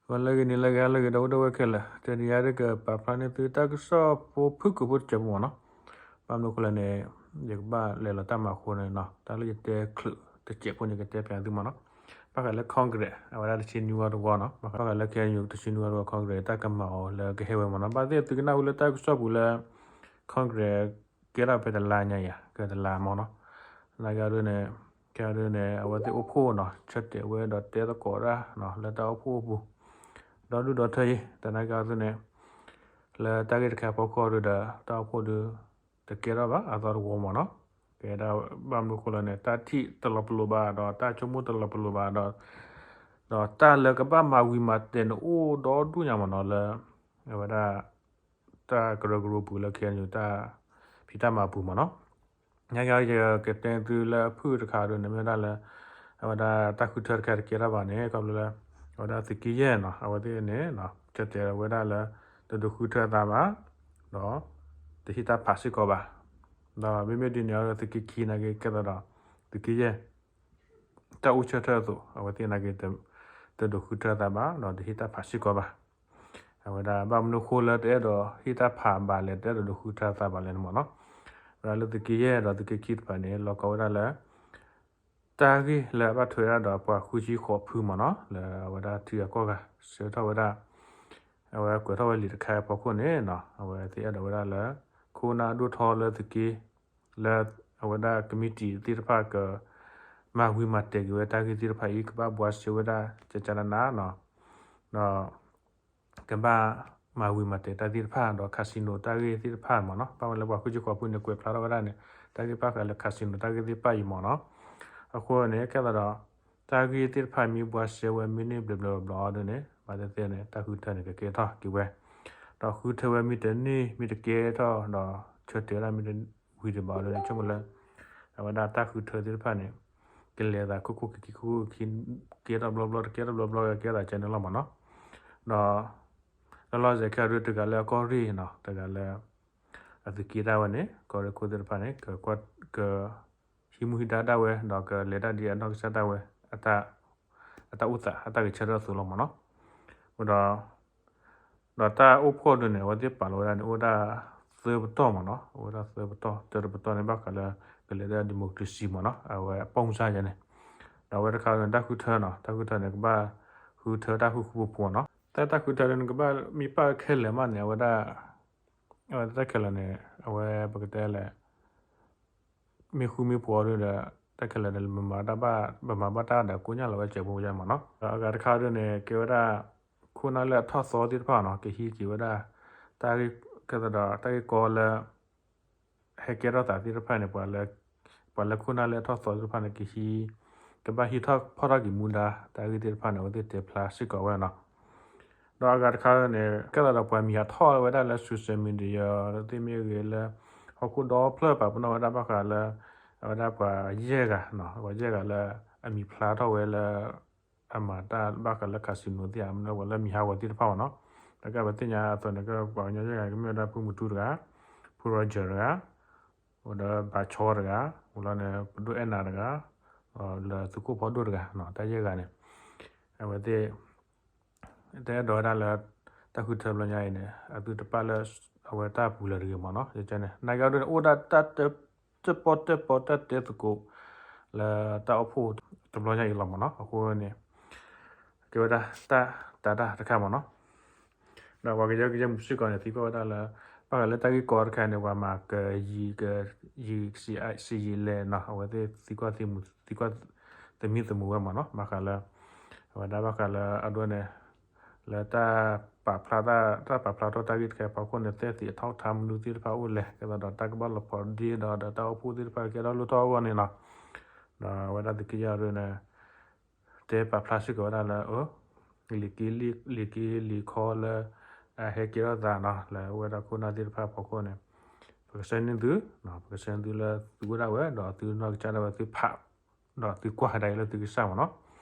ဂီၤလၢအဂ့ၤ နံၤလၢအဂ့ၤ ဟါလၢအဂ့ၤ ဒီပုၢ်ဝဲၢ်ခဲလၢာ်, တနံၤအံၤဒ်ကပာ်ဖျါန့ၢ်သုတၢ်ကစီၣ်ဖိဖုၣ်ကိာ်ဖိတစဲးဖိမ့ၢ်နီၤ. ဘၣ်မနုၤအဃိလဲၣ်န့ၣ် ယကဘၣ်လဲၤလီၤတၢ်မၤအဃိန့ၣ်နီၤ, တၢ်လၢယတဲချုးတစဲးဖိန့ၣ် ကတဲပၠးသုမ့ၢ်နီၤ. ဘၣ်ဃးလၢ Congress အဝဲဒၣ်တဆံနွံဂီၢ်တဝီနီၤ, ဘၣ်ဃးလၢ ခဲအံၤ တဆံနွံဂီၢ်တဝီ Congress တၢ်ကမၤအီၤလၢကဟဲဝဲမ့ၢ်နီၤ. ဘၣ်သ့ၣ်သုကနၢ်ဟူလၢတၢ်ကစီၣ်ပူၤလၢ Congress ကဲထီၣ်ဖဲတလါညါအံၤ ကဲတလါမ့ၢ်နီၤ. သနာ်က့အီၤဒ်န့ၣ် ခဲအံၤဒ်န့ၣ် အဝဲသ့ၣ်အိၣ်ဖှိၣ်နီၤ ဆၢတဲာ်ဝဲဒီးတဲသကိးတၢ်လၢတၢ်အိၣ်ဖှိၣ်အပူၤ ဒီဒူၣ်ဒီထၢအံၤ, သနာ်က့အီၤဒ်န့ၣ် လၢတၢ်ဂ့ၢ်တခါအဖီခိၣ်ဒီး တၢ်အိၣ်ဖှိၣ်ဒီး တကဲထီၣ်ဘၣ်အသီတဝီမ့ၢ်နီၤ. ကဲဒၣ်ဘၣ်မနုၤအဃိလဲၣ်န့ၣ် တၢ်ထံၣ်တလီၤပလိာ်ဘၣ်ဒီး တၢ်ဆိကမိၣ်တလီၤပလိာ်ဘၣ်ဒီး ဒီးတၢ်လၢကဘၣ်မၤဝံၤမၤတဲာ်န့ၣ်အိၣ်ဒီဒူၣ်ညါမ့ၢ်နီၤ လၢ အဝဲဒၣ် တၢ်ကရၢကရိပူၤလၢ ခဲအံၤ တၢ်ဖံးတၢ်မၤပူၤမ့ၢ်နီၤ. သနာ်က့အီၤ ယကတဲသုလၢအဖုၣ်တခါဒီးန့ၣ် မ့ၢ်ဝဲဒၣ်လၢ အဝဲဒၣ်တၢ်ဃုထၢတခါတကဲထီၣ်ဘၣ်န့ၣ် ခီဖျိလၢ အဝဲဒၣ်သုးက့ယဲၢ်နီၤ အဝဲသ့ၣ်န့ၣ် ဆၢတဲာ်ဝဲဒၣ်လၢ တဒိးဃုထၢအသးဘၣ် ဒီး တဟ့ၣ်တၢ်ဖးစ့ၢ်ကီးဘၣ်. ဒီးမ့မ့ၢ်ဒ်န့ၣ်အီၤဒီး သုးက့ခံနာ်က့ ကဲသးဒီး သုးက့ယဲၢ် တၢ်အိၣ်ဆၢထၢၣ်အသိး အဝဲသ့ၣ်နာ်က့ တဒိးဃုထၢအသးဘၣ် ဒီးတဟ့ၣ်တၢ်ဖးစ့ၢ်ကီးဘၣ်. အဝဲဒၣ်ဘၣ်မနုၤအဃိလၢတအဲၣ်ဒိးဟ့ၣ်တၢ်ဖးဘၣ်လဲၣ် တအဲၣ်ဒိးဒိးဃုထၢအသးဘၣ်လဲၣ်န့ၣ်မ့ၢ်နီၤ. ဝဲဒၣ်လၢသုးက့ယဲၢ်ဒီးသုးက့ခံတဖၣ်န့ၣ် လီၤကီဝဲဒၣ်လၢ တၢ်ဂ့ၢ်လၢအဘၣ်ထွဲဒၣ်ဒီးပှၤဃုဆံဃိးဖုမ့ၢ်နီၤ လၢအဝဲဒၣ်ထံဂၤကီၢ်ဂၤ ဆှၢထီၣ်ဝဲဒၣ် အဝဲကွဲးထီၣ်ဝဲလံာ်တခါအဖီခိၣ်န့ၣ်နီၤ အဝဲသ့ၣ်အဲၣ်ဒိးဝဲဒၣ်လၢ ခိၣ်နၢ်ဒိၣ်ထီလၢသုးက့ လၢအဝဲဒၣ်ကမံးတံာ်သ့ၣ်တဖၣ်က မၤဝံၤမၤတဲာ်က့ၤဝဲတၢ်ဂ့ၢ်သ့ၣ်တဖၣ်အံၤ ကဘၣ်ဘှါရှဲဝဲဒၣ် ကကနန ဒီး ကဘၣ်မၤဝံၤမၤတဲာ်တၢ်သ့ၣ်တဖၣ် ဒီး casino တၢ်ဂ့ၢ်သ့ၣ်တဖၣ်မ့ၢ်နီၤ. ဘၣ်ဝဲလၢပှၤဃုဆံဃိးဖုန့ၣ် ကွဲးဖျါထီၣ်ဝဲဒၣ်န့ၣ် တၢ်ဂ့ၢ်ဘၣ်ဃးလၢ casino တၢ်ဂ့ၢ်သ့ၣ်တဖၣ်အံၤမ့ၢ်နီၤ. အဃိန့ၣ် ကဲသးဒီး တၢ်ဂ့ၢ်သ့ၣ်တဖၣ်မ့ၢ်ဘှါရှဲဝဲ မ့ၢ်န့ၢ်ဘျဲးဘျဲးဘျီဘျီအီၤဒ်န့ၣ် ဘၣ်သ့ၣ်သ့ၣ်န့ၣ် တၢ်ဃုထၢန့ၣ် ကကဲထီၣ်က့ၤဝဲ ဒီးဃုထၢဝဲမ့ၢ်တန့ၢ် မ့ၢ်တကဲထီၣ် ဒီးဆၢတဲာ်ဝဲဒၣ်မ့ၢ်တဝံၤဒံးဘၣ်အီၤဒ်န့ၣ် ဆိကမိၣ်လၢ အဝဲဒၣ်တၢ်ဃုထၢသ့ၣ်တဖၣ်န့ၣ် ကလဲၤသးခိၣ်ခိၣ်ခံခံ ခိၣ်ခိၣ်ခံခံ ကဲထီၣ်ဘျီဘျီ တကဲထီၣ်ဘျီဘျီ ကဲသးကဲန့ၣ်လီၤမ့ၢ်နီၤ. ဒီး လီၤလီၤဆဲးဆဲးခဲအံၤဒ်တဂၤလၢအကီၢ်ရ့ၣ်နီၤ တဂၤလၢ အသုးက့တၢ်ဝဲန့ၣ် ကီၢ်ရ့ၣ်ခိၣ်သ့ၣ်တဖၣ်န့ၣ် က က ဟံးမူဟံးဒါတၢ်ဝဲ ဒီးကလဲၤတၢ်ဒ်အနီၢ်ကစၢ်ဒၣ်ဝဲ အတၢ် အတၢ်အိၣ်သး အတၢ်ဂဲၤဆၢထၢၣ်အသိးလီၤမ့ၢ်နီၤ. အဃိဒီး ဒီးတၢ်အိၣ်ဖှိၣ်ဒ်န့ၣ် အဝဲသ့ၣ်ပာ်လီၤဝဲဒၣ်န့ၣ် အိၣ်ဝဲဒၣ်သၢပတီၢ်မ့ၢ်နီၤ, အိၣ်ဝဲဒၣ်သၢပတီၢ်, တၢတပတီၢ်န့ၣ် ဘၣ်ဃးလၢ ကလဲၤတၢ် democracy မ့ၢ်နီၤ, အဝဲအပူၤစၢ်ယဲန့ၣ်, ဒီးအဝဲတခါန့ၣ် တၢ်ဃုထၢနီၤ, တၢ်ဃုထၢန့ၣ် ကဘၣ်ဃုထၢတၢ်ဃူဃူဖိးဖိးနီၤ, တၢ် တၢ်ဃုထၢန့ၣ် ကဘၣ်မ့ၢ်ပာ်ခဲလၢာ်မးန့ၣ် အဝဲဒၣ် အဝဲတၢ်ခဲလၢာ်န့ၣ် အဝဲပကတဲလဲၣ် မ့ၢ်ဃူမ့ၢ်ဖိးအီၤဒီး တၢ်ခဲလၢာ်န့ၣ် ပမၤဘၣ်တၢ်ဒီးကိညၢ်လီၤဝဲစဲးဖိယဲမ့ၢ်နီၤ, ဒီးအဂၤတခါဒ်န့ၣ် ကဲဝဲဒၣ် ခိၣ်နၢ်လၢအထီၣ်သီသ့ၣ်တဖၣ်နီၤ ကဟံးက့ၤဝဲဒၣ် တၢ်ဂ့ၢ်ကဲသးဒီး တၢ်ဂ့ၢ်ကီလၢ ဟဲကဲထီၣ်သးသ့ၣ်တဖၣ်န့ၣ် ပှၤလၢခိၣ်နၢ်လၢအထီၣ်သီသ့ၣ်တဖၣ်န့ၣ် ကဟံး ကဘၣ်ဟံးထီၣ်ဖီၣ်ထီၣ်က့ၤမူဒါ တၢ်ဂ့ၢ်သ့ၣ်တဖၣ်န့ၣ် အဝဲသ့ၣ်တဲဖျါစ့ၢ်ကီးဝဲနီၤ. ဒီးအဂၤတခါန့ၣ် ကဲသးဒီးပှၤမံၤဟးထီၣ်ဝဲဒၣ်လၢ social media သ့ၣ်မ့ၢ်ဂ့ၤလၢ ဟီၣ်ခိၣ်ဒီဖျၢၣ်ပာ်ပနီၣ်ဝဲဒၣ်ဘၣ်ဃးလၢ အဝဲဒၣ်ပှၤယဲၢ်ဂၤ, ပှၤယဲၢ်ဂၤလၢ အမံၤဖျါထီၣ်ဝဲလၢ အမၤတၢ်ဘၣ်ဃးလၢ casino သ့ၣ်ဧါ, မ့ၢ်ဝဲလၢမံၤဟးဂီၤသ့ၣ်တဖၣ်မ့ၢ်နီၤ, ဒီးကဘၣ်သ့ၣ်ညါအသိးန့ၣ် ကပှၤကညီယဲၢ်ဂၤ ကမ့ၢ်ဝဲဒၣ်ဖုမူတူတဂၤ, ဖု Roger တဂၤ, ဝဲဒီးဘးဆီတဂၤ, ဝံၤလီၤန့ၣ် ပဒိၣ်အဲၣ်နၤတဂၤ, လၢသုးခိၣ်ဖီဒိၣ်တဂၤ, တၢ်ယဲၢ်ဂၤန့ၣ် အဝဲသ့ၣ် တအဲၣ်ဒိးဝဲဒၣ်လၢ တၢ်ဃုထၢဘျီညါအံၤန့ၣ် အသုတပာ်လၢ အဝဲတၢ်ပူၤလၢၤတဂ့ၤမ့ၢ်နီၤ, ယကန့ၣ် သနာ်က့အီၤဒ်န့ၣ် အိၣ်ဒၣ်တၢ်တၢၣ်ပီၣ်တၢၣ်ပီတၢ်တဲသကိး လၢတၢ်အိၣ်ဖှိၣ်တဘျီညါအံၤလီၤမ့ၢ်နီၤ, အဃိန့ၣ် ကဲဝဲဒၣ်တၢ်တၤတၢ်တခါမ့ၢ်နီၤ. ဒီးပှၤကယၢကယဲမုၢ်စ့ၢ်ကီးန့ၣ် သံကွၢ်ဝဲဒၣ်လၢ ဘၣ်ဃးလၢတၢ်ဂ့ၢ်ကီတခါန့ၣ် ပှၤမၤကယံာ်ကယံာ်စံးယံာ်လဲၣ်နီၤ, အဝဲသ့ၣ်သံကွၢ်သံမူၤ သံကွၢ်သမံသမိးဝဲမ့ၢ်နီၤ, ဘၣ်ဃးလၢ အဝဲဒၣ်ဘၣ်ဃးလၢအဒိန့ၣ် လၢတၢ်ပာ်ဖျါ တၢ်ပာ်ဖျါထီၣ်တၢ်ဂ့ၢ်တခါအံၤအဖီခိၣ်န့ၣ် သ့ၣ်သံးအထီၣ်ထါမနုၤသ့ၣ်တဖၣ်အိၣ်လဲၣ်, ကဲသးဒီးတၢ်ကဘၣ်လီၤဖိးဒ့ဒီး ဒီးတၢ်အိၣ်ဖှိၣ်သ့ၣ်တဖၣ်ကဲထီၣ်လိၣ်ထီၣ်အဂီၢ်န့ၣ်နီၤ, ဒီးအဝဲဒၣ်သုးက့ယဲၢ်အဒိန့ၣ် တဲပာ်ဖျါစ့ၢ်ကီးဝဲဒၣ်လၢ အ လံာ်က့လံာ်ခီလၢ အဟဲကဲထီၣ်သးနီၤ လၢအဝဲဒၣ်ခိၣ်နၢ်သ့ၣ်တဖၣ်အဖီခိၣ်န့ၣ် ပကဆှၢန့ၢ်သု, ပကဆှၢန့ၢ်သုလၢသုအိၣ်ဒၣ်ဝဲ ဒီးသုနီၢ်ကစၢ်ဒၣ်ဝဲသုဖး ဒီးသုကွၢ်ကဒါအံၤလၢသုကစၢ်မ့ၢ်နီၤ,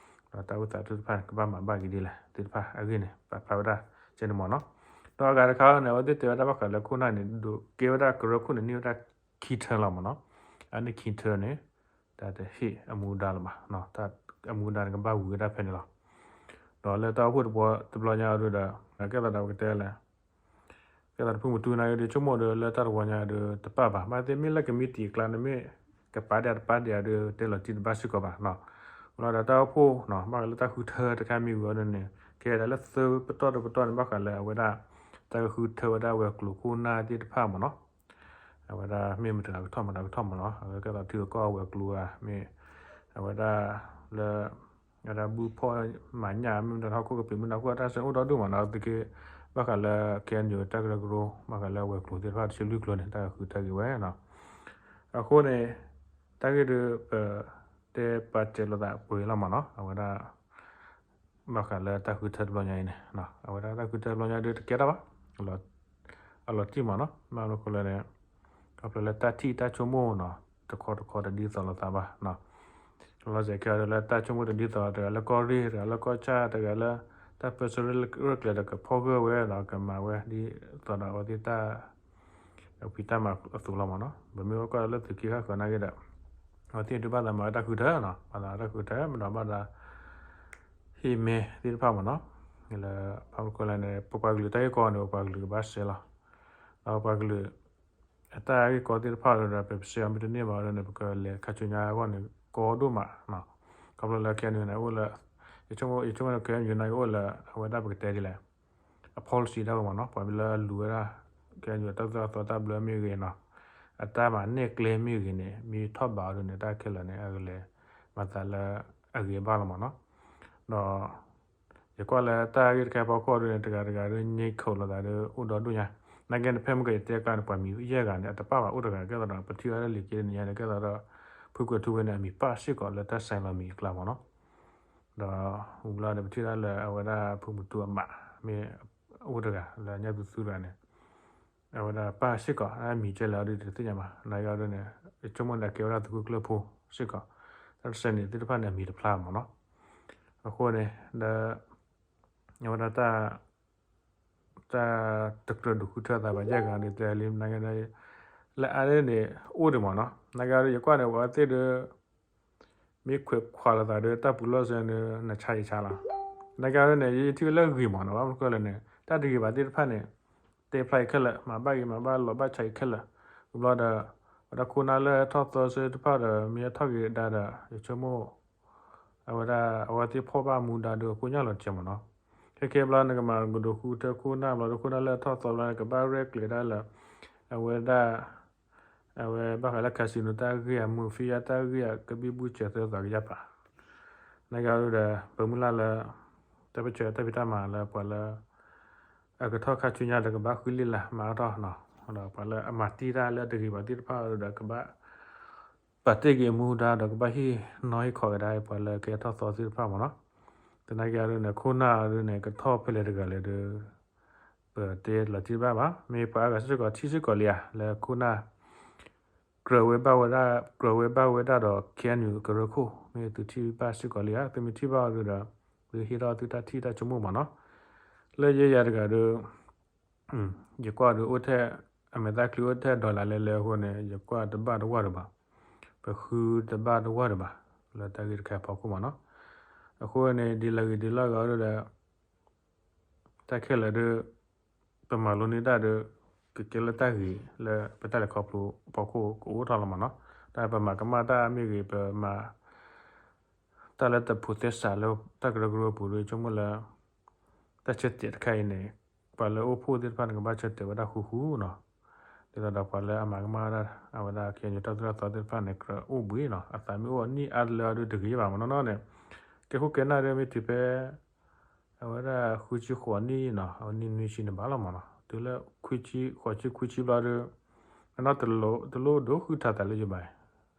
ဒီးတၢ်အိၣ်သးသ့ၣ်တဖၣ်န့ၣ် ကဘၣ်မၤဘၣ်က့ၤဒ်လဲၣ်သ့ၣ်တဖၣ်အဂ့ၢ်န့ၣ် ပာ်ဖျါဝဲဒၣ်ကဲန့ၣ်မ့ၢ်နီၤ. ဒီးအဂၤတခါန့ၣ် အဝဲသ့ၣ်တဲဝဲဒၣ်ဘၣ်ဃးလၢခိၣ်နၢ်န့ၣ် ဒိးကဲဝဲဒၣ်ကရၢခိၣ်န့ၣ် န့ၢ်ဝဲဒၣ်ခံထၢလီၤမ့ၢ်နီၤ, အန့ၣ်ခံထၢန့ၣ် တၢ်တဟ့ၣ်အမူဒါလၢၤဘၣ်, အမူဒါန့ၣ် ကဘၣ်ဝံၤဝဲဒၣ်ဖဲန့ၣ်လီၤ. ဒီးလၢတၢ်အိၣ်ဖှိၣ်တဘျီညါအံၤဒီး ကဲသးဒီးပကတဲလဲၣ် ကဲသးဒီးဖုမူတူန့ၣ်ဒီး ဆိကမိၣ်ဒီးလၢတၢ်တဝီညါဒီးတပာ်ဘၣ်, မ့ၢ်သ့မ့ၢ်လၢကမံးတံာ်အကျါန့ၣ်မ့ၢ် ကပာ်ဒဲးတပာ်ဒဲးဒီး တဲလီၤတံၢ်တဘၣ်စ့ၢ်ကီးဘၣ်နီၤ. လီၤဒီးတၢ်အိၣ်ဖှိၣ်နီၤ ဘၣ်ဃးလၢတၢ်ဃုထၢတခါမ့ၢ်ဝံၤအီၤဒ်န့ၣ် ကဲဒၣ်လၢသၢပတီၢ်တပတီၢ်န့ၣ် ဘၣ်ဃးလၢအဝဲဒၣ် တၢ်ကဃုထၢဝဲဒၣ်ဝဲၤကျိၤခိၣ်နၢ်သ့ၣ်တဖၣ်မ့ၢ်နီၤ. အဝဲဒၣ်မ့ၢ်မတၤကထီၣ်မတၤကထီၣ်မ့ၢ်နီၤ, အဝဲကဲသးထံကီၢ်ဝဲၤကျိၤဧါ မ့ၢ် အဝဲဒၣ်လၢ အဝဲဒၣ်ဘုဖီၣ်မၤညၣ် မ့ၢ်မတၤဟီၣ်ခိၣ်ကပ့ၤ မ့ၢ်မတၤဟီၣ်ခိၣ် တၢ်စဲအိၣ်ဒီဒူၣ်မ့ၢ်နီၤ, သုက့ ဘၣ်ဃးလၢ K N U တၢ်ကရၢကရိ ဘၣ်ဃးလၢဝဲၤကျိၤသ့ၣ်တဖၣ်တဆံလွံၢ်ကျိၤန့ၣ် တၢ်ကဃုထၢက့ၤဝဲနီၤ. အဃိန့ၣ် တၢ်ဂ့ၢ်ဒီး ပတဲပာ်စၢၤလိာ်သးပှဲၤလီၤမ့ၢ်နီၤ, အဝဲဒၣ် ဘၣ်ဃးလၢတၢ်ဃုထၢတဘျီညါအံၤန့ၣ် အဝဲဒၣ်တၢ်ဃုထၢတဘျီညါဒီးတကဲထီၣ်ဘၣ်, အလီၤတံၢ်မ့ၢ်နီၤ, ဘၣ်မနုၤဃိလဲၣ်န့ၣ် ခီဖျိလၢတၢ်ထံၣ်တၢ်ဆိကမိၣ်နီၤ တခီတခီတဒ်သိးလိာ်သးဘၣ်နီၤ. လီၤစဲးခဲအံၤဒီးလၢတၢ်ဆိကမိၣ်တဒ်သိး တဂၤလၢကီၢ်ရ့ၣ် တဂၤလၢကီၢ်ဆၣ် တဂၤလၢ တၢ်ပၢဆှၢရဲၣ်ကျဲၤဒီးကဖီၣ်ဂၢၢ်ဝဲဒီးကမၤဝဲဒ်သိးဒီးအဝဲသ့ၣ်တၢ် ဖံးတၢ်မၤအသိးလီၤမ့ၢ်နီၤ. ပမ့ၢ်အိၣ်ကီၢ်လၢသုးက့ဃၣ်ဃၢၤနာ်က့ဒီး အဝဲသ့ၣ်ဒုးဘၣ်သးမၤဝဲတၢ်ဃုထၢနီၤ, ဘၣ်သးတၢ်ဃုထၢ မ့ၢ်ဒီးဘၣ်သး ဟ့ၣ်မဲသ့ၣ်တဖၣ်မ့ၢ်နီၤ. လၢဘၣ်မနုၤဃိလဲၣ်န့ၣ် ပပှၤကလုာ်တၢ်ဂ့ၢ်ကီန့ၣ် ပပှၤကလုာ်ကဘၣ်စဲးလီၤ. ဒီးပပှၤကလုာ် အတၢ်ဂ့ၢ်ကီသ့ၣ်တဖၣ်ဒီး ပပစဲးအီၤမ့ၢ်တန့ၢ်ဘၣ်ဒီးန့ၣ် ပကလဲၤခါဆူညါအဂီၢ်န့ၣ် ကီဒိၣ်မးနီၤ. ခီဖျိလၢ K N U န့ၣ် အိၣ်လၢ ယဆိကမိၣ် K N U န့ၣ် အိၣ်လၢအဝဲဒၣ်ပကတဲဒ်လဲၣ် အ policy ဒၣ်ဝဲမ့ၢ်နီၤ, ပှၤမ့ၢ်လၢအလူၤဝဲဒၣ် K N U တၢ်သိၣ်တၢ်သီတၢ်ဘျၢမ့ၢ်ဂ့ၤနီၤ, အတၢ်မၤနဲၣ်ကျဲမ့ၢ်ဂ့ၤန့ၣ် မ့ၢ်ထီၣ်ဘးအီၤဒ်န့ၣ် တၢ်ခဲလၢာ်န့ၣ် အကလဲၤမၤသးလၢအဂ့ၤဘၣ်လီၤမ့ၢ်နီၤ. ဒီး ယကွၢ်လၢတၢ်ဂ့ၢ်တခါအဖီခိၣ်ဒ်န့ၣ် တဂၤတဂၤဒီး ငြိမ်ခိၣ်လိာ်သးဒီး အိၣ်ဒီဒူၣ်ညါ, နာ်က့န့ၣ် ဖဲမုၢ်ကယတဲကျါန့ၣ် ပှၤမံၤယဲၢ်ဂၤန့ၣ် အတပာ်ဘၣ်အိၣ်တဂၤ ကဲသးဒီး ပထံၣ်ဝဲဒၣ်လံာ်က့န့ၣ်ညါန့ၣ် ကဲသးဒီး ဖုကွဲၤထူဝ့န့ၣ် အမံၤပာ်စ့ၢ်ကီးလၢတၢ်ဆဲးလီၤမံၤအကျါမ့ၢ်နီၤ. ဒီးဝံၤဘျီဒီး ပထံၣ်ဒၣ်လၢအဝဲဒၣ်ဖုမူတူအမး မ့ၢ်အိၣ်တဂၤလၢညၣ်သူသူတဂၤန့ၣ် အဝဲဒၣ်ပာ်စ့ၢ်ကီး အမံၤကဲလဲၣ်အီၤဒ်တသ့ၣ်ညါဘၣ်. နာ်က့အီၤဒ်န့ၣ် ယဆိကမိၣ်န့ၣ် အကဲဝဲဒၣ်သုးခိၣ်ကျၢၢ်ဖိစ့ၢ်ကီး, တၢ်တဆဲးန့ၣ်သ့ၣ်တဖၣ်န့ၣ် အမံၤတဖျါမ့ၢ်နီၤ. အဃိန့ၣ် ဒီး အဝဲဒၣ် တၢ်တကြၢးဒုးဃုထၢသးဘၣ်ယဲၢ်ဂၤဒ်တဲလံ နာ်က့ဒီး လၢအါန့ၣ် အိၣ်ဒံးမ့ၢ်နီၤ. နာ်က့ဒီး ယကွၢ်န့ၣ် ပှၤသ့ၣ်ဒီး မ့ၢ်ခွဲးခွးလိာ်သးဒီး တၢ်ပူၤလီၢ်စ့ၢ်န့ၣ် နဆါယဆါလီၤ. နာ်က့အီၤဒ်န့ၣ် ယထံၣ်ဝဲလၢဂ့ၤမ့ၢ်နီၤ, ဘၣ်မနုၤဃိလဲၣ်န့ၣ် တၢ်တဂ့ၤဘၣ်သ့ၣ်တဖၣ်န့ၣ် တဲဖျါအံၤခဲလၢာ်, မၤဘၣ်ဂ့ၤမၤဘၣ်လီၤဘၣ်ဆါအံၤခဲလၢာ်. ဝံၤဘျီဒီး ဝဲဒၣ်ခိၣ်နၢ်လၢထီၣ်သီစ့ၢ်တဖၣ်ဒီး မ့ၢ်ထီၣ်ဂ့ၤဒါဒီး ယဆိကမိၣ် အဝဲဒၣ် အဝဲသ့ၣ်ဖီၣ်ဘၣ်မူဒါဒီးအခိၣ်ညါလီၤတံၢ်မ့ၢ်နီၤ. ခဲကဲဘျီနကမၤကဒိးဃုထၢခိၣ်နၢ်ဘျီဒီး ခိၣ်နၢ်လၢအထီၣ်သီဘျီ နကဘၣ်ရဲၣ်ကျဲၤဒၣ်လၢ အဝဲဒၣ် အဝဲဘၣ်ဃးလၢ casino တၢ်ဂ့ၢ်ဧါ mafia တၢ်ဂ့ၢ်ဧါ ကဘံၣ်ဘုၣ်စၢၤသၢသီကယၢ်ပာ် နာ်က့အီၤဒီး ပမုၢ်လၢ်လၢ တၢ်ပၢဆှၢတၢ်ဖံးတၢ်မၤလၢပှၤလၢ အကထီၣ်ခါဆူညါဒီးကဘၣ်ဃုလ့ၢ်လၢ်မၤအါထီၣ်နီၤ, ဒီးပှၤလၢအမၤတံၢ်တၢ်လၢတဂ့ၤဘၣ်သ့ၣ်တဖၣ်အီၤဒီးကဘၣ် ပာ်တ့ၢ်က့ၤအမူဒါဒီးကဘၣ်ဟ့ၣ်နီၤဟ့ၣ်ခီကဒါပှၤလၢကဲထီၣ်သီသ့ၣ်တဖၣ်မ့ၢ်နီၤ. သနာ်က့အီၤဒ်န့ၣ် ခိၣ်နၢ်အီၤဒ်န့ၣ် ကထီၣ်ဖဲလဲၣ်တဂၤလဲၣ်ဒီး ပတဲလီၤတံၢ်တဘၣ်ဘၣ်. မ့ၢ်ပှၤအါဂၤစ့ၢ်ကီးထံၣ်စ့ၢ်ကီးလံဧါ လၢခိၣ်နၢ် ကြၢးဝဲဘၣ်ဝဲဒၣ် ကြၢးဝဲဘၣ်ဝဲဒၣ်ဒီး K N U ကရၢခိၣ် မ့ၢ်သုထံၣ်ဘၣ်စ့ၢ်ကီးလံဧါ. သုမ့ၢ်ထံၣ်ဘၣ်အီၤဒ်ဒီး သုဟ့ၣ်ထီၣ်သုတၢ်ထံၣ်တၢ်ဆိကမိၣ်မ့ၢ်နီၤ. လၢယဲယၤတဂၤဒီး ယကွၢ်ဒီးအိၣ်ထဲ အမဲာ်သၣ်ချံအိၣ်ထဲ dollar လဲၤလဲၤအဃိန့ၣ် ယကွၢ်တဘၣ်တဝၢ်ဒံးဘၣ်, ပဃုတဘၣ်တဝၢ်ဒံးဘၣ် လၢတၢ်ဂ့ၢ်တခါအဖီခိၣ်မ့ၢ်နီၤ. အဃိန့ၣ် ဒ်လဲၣ်ဂ့ၤဒ်လဲၣ်ဂ့ၤအီၤဒီး တၢ်ခဲလၢာ်ဒီး ပမၤလိန့ၢ်တၢ်ဒီး ကကဲလၢတၢ်ဂ့ၤလၢပတၢ်လဲၤခီဖျိအဖီခိၣ်ကအိၣ်ထီၣ်လီၤမ့ၢ်နီၤ. တၢ်ပမၤကမၣ်တၢ်မ့ၢ်ဂ့ၤ ပမၤ တၢ်လၢတဖိးသဲစးလၢတၢ်ကရၢကရိအပူၤဒီး ဆိကမိၣ်လၢ တၢ်ဆၢတဲာ်တခါအံၤန့ၣ် ပှၤလၢအိၣ်ဖှိၣ်သ့ၣ်တဖၣ်န့ၣ် ကဘၣ်ဆၢတဲာ်ဝဲဒၣ်ဃူဃူနီၤ. ဒ်သိးဒီးပှၤလၢအမၤကမၣ်ဝဲဒၣ် အဝဲဒၣ် K N U တၢ်သိၣ်တၢ်သီသ့ၣ်တဖၣ်န့ၣ် ကြၢးအိၣ်ဘှံးနီၤ. အသးမ့ၢ်အိၣ်အနံၣ်အါတလၢအီၤဒီးတဂ့ၤဘၣ်မ့ၢ်နီၤန့ၣ် ကဲခိၣ်ကဲနၢ်ဒီးမ့ၢ်တုၤဖဲ အဝဲဒၣ်ဃုဆံဃိးနံၣ်နီၤ အဝဲနံၣ်နွံဆံန့ၣ်ဘၣ်လီၤမ့ၢ်နီၤ. တုၤလၢခွံဆံဃိးဆံခွံဆံဘျီဒီး အနီၢ်တလိၣ်ဒိဃုထၢသးလၢယဘၣ်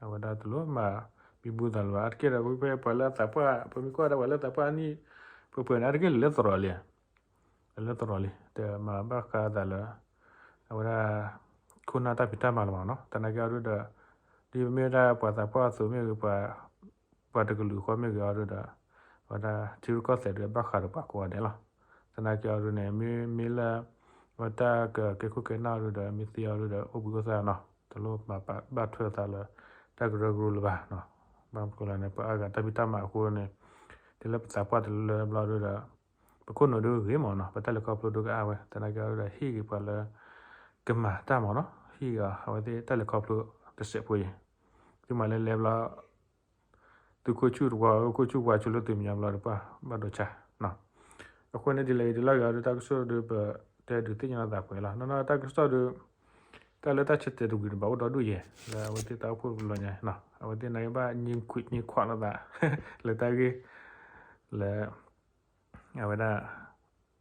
အဝဲဒၣ်တလိၣ်မၤဘံဘူသးလၢၤဘၣ်. အါတက့ၢ်ဒီးဖဲပှၤလၢအသးပှၢ် ပမ့ၢ်ကွၢ်ဒီးပှၤလၢသးပှၢ်အနံၣ် ပှဲၤပှဲၤန့ၣ် အါတက့ၢ်လဲၤသရိာ်လံ လဲၤသရိာ်လံ တမၤဘၣ်ဃးသးလၢ အဝဲဒၣ် ခိၣ်နၢ်တၢ်ဖံးတၢ်မၤလၢၤဘၣ်နီၤ. သနာ်က့အီၤဒုဒီး ဒ်မ့ၢ်ဒၣ်ပှၤသးပှၢ်အသိးမ့ၢ်ဂ့ၤ ပှၤတကလုာ်ဃီမ့ၢ်ဂ့ၤအီၤဒုဒီး အဝဲဒၣ်ထံရူၢ်ကီၢ်သဲးဒီးဘၣ်ဃးဒီးပှၤကိးဂၤဒဲးလီၤ. သနာ်က့အီၤဒုန့ၣ် မ့မ့ၢ်လၢ အဝဲတၢ်ကကဲခိၣ်ကဲနၢ်အီၤဒုဒီး မ့ၢ်သ့အီၤဒုဒီး အိၣ်ဘှံးအိၣ်သါနီၤ တလိၣ်မၤဘၣ်ထွဲသးလၢ တၢ်ကရၢကရိလၢၤဘၣ်နီၤ. ဘၣ်မနုၤဃိလဲၣ်န့ၣ် ပှၤအါဂၤတၢ်ဖံးတၢ်မၤအဃိန့ၣ် တုၤလၢပသးပှၢ်တလၢဘျီဒုဒီး ပခိၣ်နူာ်ဒုဂ့ၤမ့ၢ်နီၤ, ပတၢ်လဲၤခီဖျိဒုကအါဝဲ, သနာ်က့အီၤဒုဒီး ဟ့ၣ်က့ၤပှၤလၢ ကမၤတၢ်မ့ၢ်နီၤ, ဟ့ၣ်က့ၤအဝဲသ့ၣ်တၢ်လဲၤခီဖျိတစဲးဖိအံၤ, သုမၤလဲၤလဲၤဘျီ သုခိၣ်ဆူၣ်တဝီ ခိၣ်ဆူၣ်ဝါဆူၣ်လၢသုမဲာ်ညါဘျီဒီး ပှၤဘၣ်ဒိဆါ အဃိန့ၣ်ဒ်လဲၣ်ဂ့ၤဒ်လဲၣ်ဂ့ၤအီၤဒု တၢ်ကစီၣ်ဒု ပတဲဒုးသ့ၣ်ညါလိာ်သးပှဲၤလီၤ. နီၢ်နီၢ်တၢ်ကစီၣ်ဒု တၢ်လၢတၢ်ဆၢတဲာ်တဝံၤတဘၣ်အိၣ်ဒီဒူၣ်ယဲၢ် လၢအဝဲသ့ၣ်တၢ်အိၣ်ဖှိၣ်တဘျီညါ, အဝဲသ့ၣ်နာ်က့ဘၣ် ငြိမ်ခွိ ငြိမ်ခွာ လိာ်သး လၢတၢ်ဂ့ၢ် လၢ အဝဲဒၣ်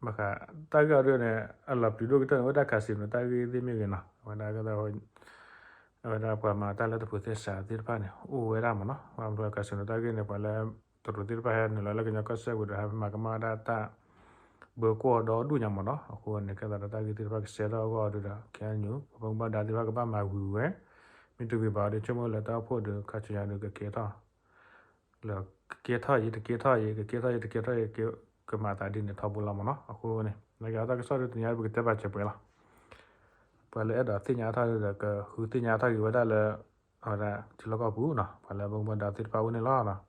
ဘၣ်ဃး တၢ်ဂ့ၢ်အီၤဒုန့ၣ် အလီၤပျံၤဒိၣ်ကတၢၢ်န့ၣ် အိၣ်ဝဲဒၣ် casino တၢ်ဂ့ၢ်သ့ၣ်မ့ၢ်ဂ့ၤနီၤ, အဝဲဒၣ် အဝဲဒၣ်ပှၤမၤတၢ်လၢတၢ်ဖိးသဲစးသ့ၣ်တဖၣ်န့ၣ် အိၣ်ဝဲဒၣ်မ့ၢ်နီၤ, ဘၣ်မနုၤ casino တၢ်ဂ့ၢ်န့ၣ် ပှၤလၢ တရူးသ့ၣ်တဖၣ်ဟဲနုာ်လီၤလၢကညီကီၢ်စဲၣ်ဝံၤဒီး ဟဲမၤကမၣ်ဝဲဒၣ်တၢ် ဘၢကွီၢ်ဒီဒူၣ်ညါမ့ၢ်နီၤ, အဃိန့ၣ် ကဲသးဒီးတၢ်ဂ့ၢ်သ့ၣ်တဖၣ်ကဆှဲထီၣ်အဂီၢ်ဒုဒီး ခဲအံၤ ပှၤဘၣ်မူဘၣ်ဒါသ့ၣ်တဖၣ်ကဘၣ်မၤဝံၤဝဲ, မ့ၢ်တဝံၤဘၣ်အီၤဒု ဆိကမိၣ်လၢတၢ်အိၣ်ဖှိၣ်ဒု ခါဆူညါဒု ကကဲထီၣ် လၢကကဲထီၣ်အံၤ တကဲထီၣ်အံၤ ကကဲထီၣ်အံၤ တကဲထီၣ်အံၤ ကမၤသးဒ်န့ၣ်ထီဘိလီၤမ့ၢ်နီၤ, အဃိန့ၣ် နာ်က့အီၤတၢ်ကစီၣ်ဒုတနံၤအံၤ ပကတဲဘၣ်စဲးပှဲၤလီၤ. ပှၤလၢအဲၣ်ဒိးသ့ၣ်ညါထီၣ်ဒုဒီး ကဃုသ့ၣ်ညါထီၣ်က့ၤဝဲဒၣ်လၢ အဝဲဒၣ်ထံလီၢ်ကီၢ်ပူၤနီၤ, ပှၤလၢဘၣ်မူဘၣ်ဒါသ့ၣ်တဖၣ်အိၣ်န့ၣ်လီၤ.